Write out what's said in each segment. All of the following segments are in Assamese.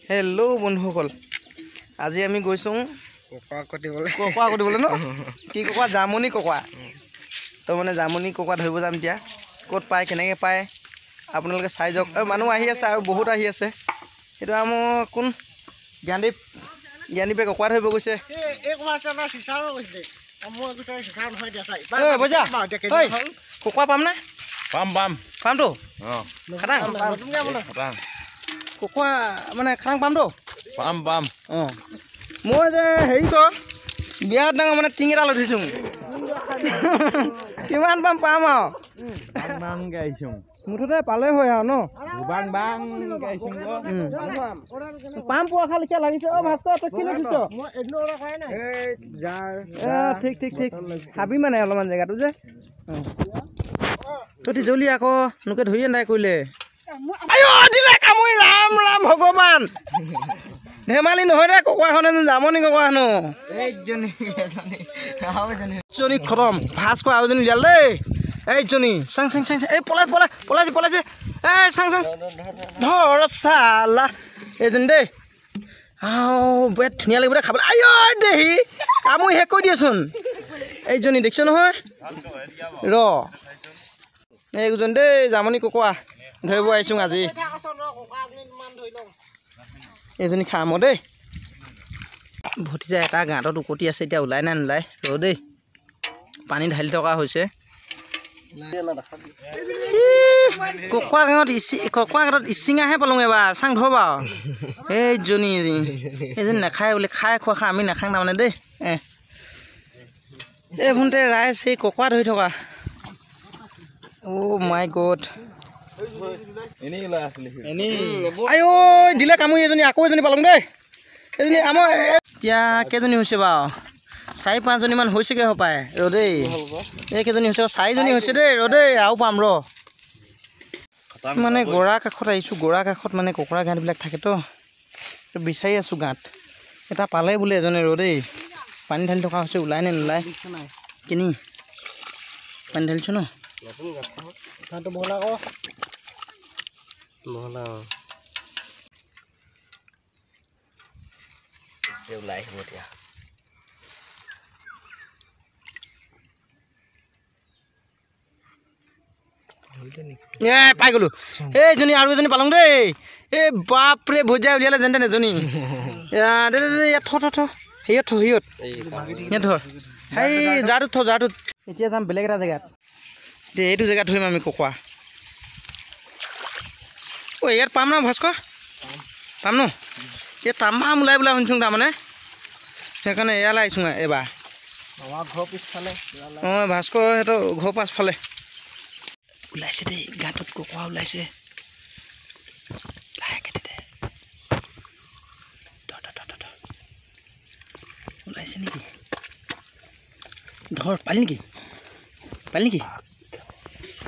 হেল্ল' বন্ধুসকল, আজি আমি গৈছোঁ ককোৱা কাটিবলৈ। ককোৱা কাটিবলৈ ন? কি ককোৱা? জামুনি ককোৱা। তো মানে জামুনি ককোৱা ধৰিব যাম এতিয়া। ক'ত পায়, কেনেকৈ পায় আপোনালোকে চাই যাওক। আৰু মানুহ আহি আছে, আৰু বহুত আহি আছে। সেইটো আমাৰ কোন জ্ঞানদীপ, জ্ঞানদীপে ককোৱা ধৰিব গৈছে। ককোৱা পাম নে? পাম পাম। পামতো? খাটাং ককোৱা মানে খাটাং পামতো? পাম পাম। অঁ, মই যে হেৰি কৰ বিৰাট ডাঙৰ মানে টিং এটা লৈ থৈছোঁ। কিমান পাম পাম আৰু মুঠতে পালে হয় আৰু ন? পাম পোৱা খাল লেখীয়া লাগিছে। অ' ভাস্কৰ, তই কি লৈ থৈছ? ঠিক ঠিক ঠিক, হাবি মানে অলপমান জেগাটো যে। তহঁতি জলি আকৌ নোকে ধৰিয়ে নাই কৰিলে। আইঅ দিলে কামুৰি, ৰাম ৰাম ভগৱান, ধেমালি নহয় দে। ককোৱাখনে জামনি ককোৱাখনো জনী খতম। ভাস্কৰ আৰু এজনী উলিয়াল দেই। এইজনী চাং চাং চাং, এই পলাই পলাই পলাইছে পলাইছে। এই চাং চাং ধৰ চালা এইজনী দেই। আও বিৰাট ধুনীয়া লাগিব দেই খাবলৈ। আই দেহি কামুৰি শেষ কৰি দিয়েচোন এইজনী, দেখিছ নহয়? ৰ এইকেইজন দেই জামনি ককোৱা ধৰিব আহিছোঁ আজি। এইজনী খাম দেই। ভতিজা এটা গাঁতত উকটি আছে, এতিয়া ওলাই নাই নোলাই ৰ দেই। পানী ঢালি থকা হৈছে। ককোৱা গাঁৱত ককোৱা গাঁতত ইচিঙাহে পালোঁ এবাৰ। চাং ধৰ বাৰু। এইজনী এইজনী নাখায় বোলে, খাই খোৱা খা, আমি নাখাওঁ তাৰমানে দেই। এই ভোনতে ৰাইজ সেই ককোৱা ধৰি থকা। অ' মাই গড, আই ঐ দিলে কামুৰি এজনী। আকৌ এজনী পালোঁ দেই। এজনী আমাৰ এতিয়া কেইজনী হৈছে বাৰু? 4 5জনীমান হৈছেগৈ হপায়। ৰ দেই, এই কেইজনী হৈছে? 4জনী হৈছে দেই। ৰ দেই, আৰু পাম ৰ। মানে গৰা কাষত আহিছোঁ, গৰা কাষত মানে কুকুৰা গাঁতবিলাক থাকেতো, বিচাৰি আছোঁ গাঁত এটা পালে বোলে এজনে। ৰ দেই, পানী ঢালি থকা হৈছে, ওলাই নে নোলায় কিনি। পানী ঢালিছোঁ ন? ওলাই আহিব এতিয়া। এ পাই গ'লো। এইজনী আৰু এজনী পালোঁ দেই। এই বাপৰে, ভজিয়াই উলিয়ালে যেন তেন এজনী। দে দে, ইয়াত থ থ থ, হেৰিয়ত থ, হেৰিয়ত ইয়াত ধৰ, সেই জাৰটোত থ, জাৰটোত। এতিয়া যাম বেলেগ এটা জেগাত। এতিয়া এইটো জেগাত ধৰিম আমি ককোৱা। অ' ইয়াত পাম ন ভাস্কৰ? পাম ন? এই তামাম ওলাই বোলে শুনিছোঁ তাৰমানে, সেইকাৰণে ইয়ালৈ আহিছোঁ এইবাৰ। অঁ, ভাস্কৰ সিহঁতৰ ঘৰৰ পাছফালে ওলাইছে দেই, গাঁতত ককোৱা ওলাইছে। লাহেকৈ দে, ওলাইছে নেকি? ধৰ, পালি নেকি? পালি নেকি?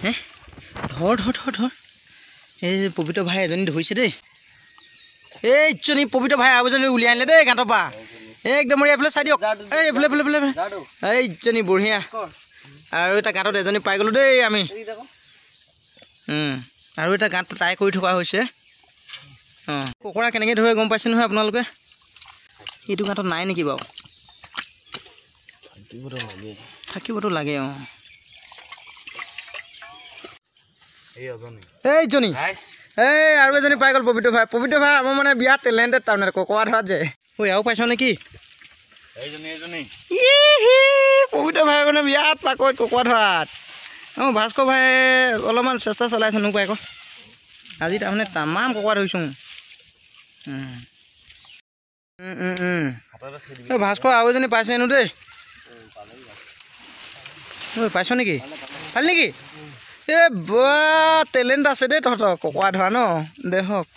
হে ধৰ ধৰ ধৰ ধৰ। এই পবিত্ৰ ভাই এজনী ধৰিছে দেই। এইজনী পবিত্ৰ ভাই আৰু এজনী উলিয়াই আনিলে দেই গাঁতৰ পৰা। একদম এইফালে চাই দিয়ক, এই এইফালে এইফালে এইফালে। এইজনী বঢ়িয়া। আৰু এটা গাঁতত এজনী পাই গ'লোঁ দেই আমি। আৰু এটা গাঁত ট্ৰাই কৰি থকা হৈছে। অঁ, কুকুৰা কেনেকৈ ধৰে গম পাইছে নহয় আপোনালোকে? এইটো গাঁতত নাই নেকি বাৰু? থাকিবতো লাগে। অঁ, এইজনী, এই আৰু এজনী পাই গ'ল পবিত্ৰ ভাই। পবিত্ৰ ভাই আমাৰ মানে বিৰাট টেলেণ্টেড তাৰমানে ককোৱা ধৰাত যে। ঐ আৰু পাইছ নেকি? পবিত্ৰ ভাই মানে বিৰাট পাকৈত ককোৱা ধৰাত। অঁ, ভাস্কৰ ভাই অলপমান চেষ্টা চলাইছে নোপায় আকৌ। আজি তাৰমানে তামাম ককোৱা ধৰিছোঁ। এই ভাস্কৰ আৰু এজনী পাইছে হেনো দেই। ঐ পাইছ নেকি? পালি নেকি? এই বা টেলেণ্ট আছে দেই তহঁতৰ ককোৱা ধৰা ন। দে হওক,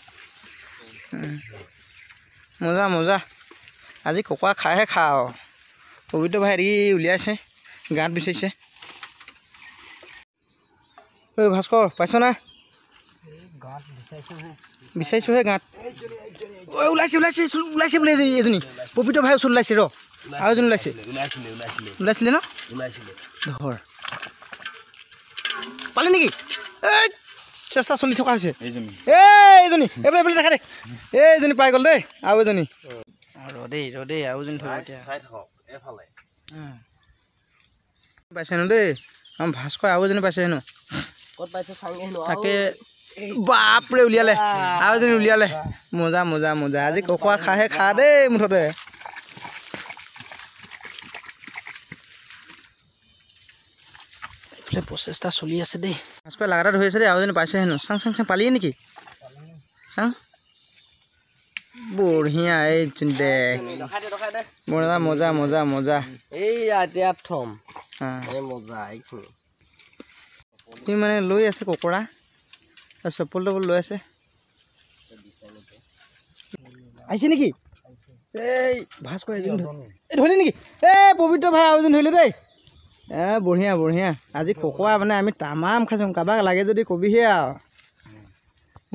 মজা মজা। আজি ককোৱা খাইহে খা আৰু। পবিত্ৰ ভাই হেৰি উলিয়াইছে, গাঁত বিচাৰিছে। ঐ ভাস্কৰ পাইছ না? বিচাৰিছোঁহে গাঁত। ঐ ওলাইছে ওলাইছে ওলাইছে বোলে এজনী, এজনী পবিত্ৰ ভাই ওচৰত ওলাইছে। ৰ, আৰু এজনী ওলাইছে। ওলাইছিলে ন? ধৰ, পালি নেকি? এই চেষ্টা চলি থকা হৈছে। এই এইজনী এইফালে এইফালে দেখা দে, এই এইজনী পাই গ'ল দেই। আৰু এজনী ৰদেই ৰদেই, আৰু এজনী ধৰিব এতিয়া পাইছে হেনো দেই। আমাৰ ভাস্কৰ আৰু এজনী পাইছে হেনো। তাকে বাপৰে উলিয়ালে, আৰু এজনী উলিয়ালে। মজা মজা মজা, আজি ককোৱা খাহে খা দেই মুঠতে। এইফালে প্ৰচেষ্টা চলি আছে দেই। ভাস্কৰ লাগাতাৰ ধৰি আছে দেই, আৰু এজনী পাইছে হেনো। চাং চাং চাং, পালিয়ে নেকি? চাং, বঢ়িয়া। এই দেখ, মজা মজা মজা মজা। তুমি মানে লৈ আছে ককৰা, চপ্পল টপল লৈ আছে। আহিছে নেকি? এই ভাস্কৰ এজনী এই ধৰিলি নেকি? এই পবিত্ৰ ভাই আৰু এজনী ধৰিলে দেই। এ বঢ়িয়া বঢ়িয়া, আজি ককোৱা মানে আমি তামাম খাইছোঁ। কাৰোবাক লাগে যদি কবিহে আৰু,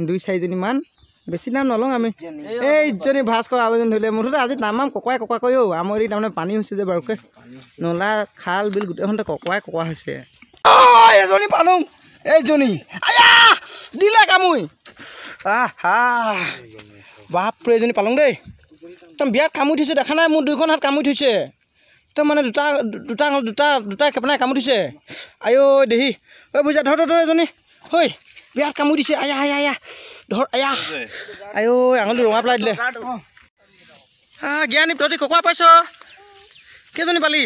2 4জনীমান, বেছি দাম নলওঁ আমি। এইজনী ভাস্কৰ আৰু এজনী ধৰিলে। মুঠতে আজি তামাম ককোৱাই ককোৱা কৰি অ'। আমাৰ এই তাৰমানে পানী হৈছে যে বাৰুকৈ, নলা খাল বিল গোটেইখনতে ককোৱাই ককোৱা হৈছে। এজনী পালোঁ, এইজনী আয়া দিলে কামুৰি। আহা বাপৰে, এজনী পালোঁ দেই। একদম বিৰাট কামুৰি থৈছে, দেখা নাই মোৰ দুইখন হাত কামুৰি থৈছে। একদম মানে দুটা দুটা দুটা দুটা কেপনাই কামুৰি থৈছে। আই ঐ দেহি, ঐ বুজা ধৰ ধৰ ধৰ এজনী, ঐ বিৰাট কামুৰি দিছে। আয়া আয়া আয়া ধৰ, আয়া আই ঐ আঙুলিটো ৰঙা পেলাই দিলে। জ্ঞানী তহঁতি ককোৱা পাইছ? কেইজনী পালি?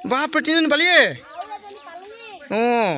বাপৰে, তিনিজনী পালিয়ে? অঁ।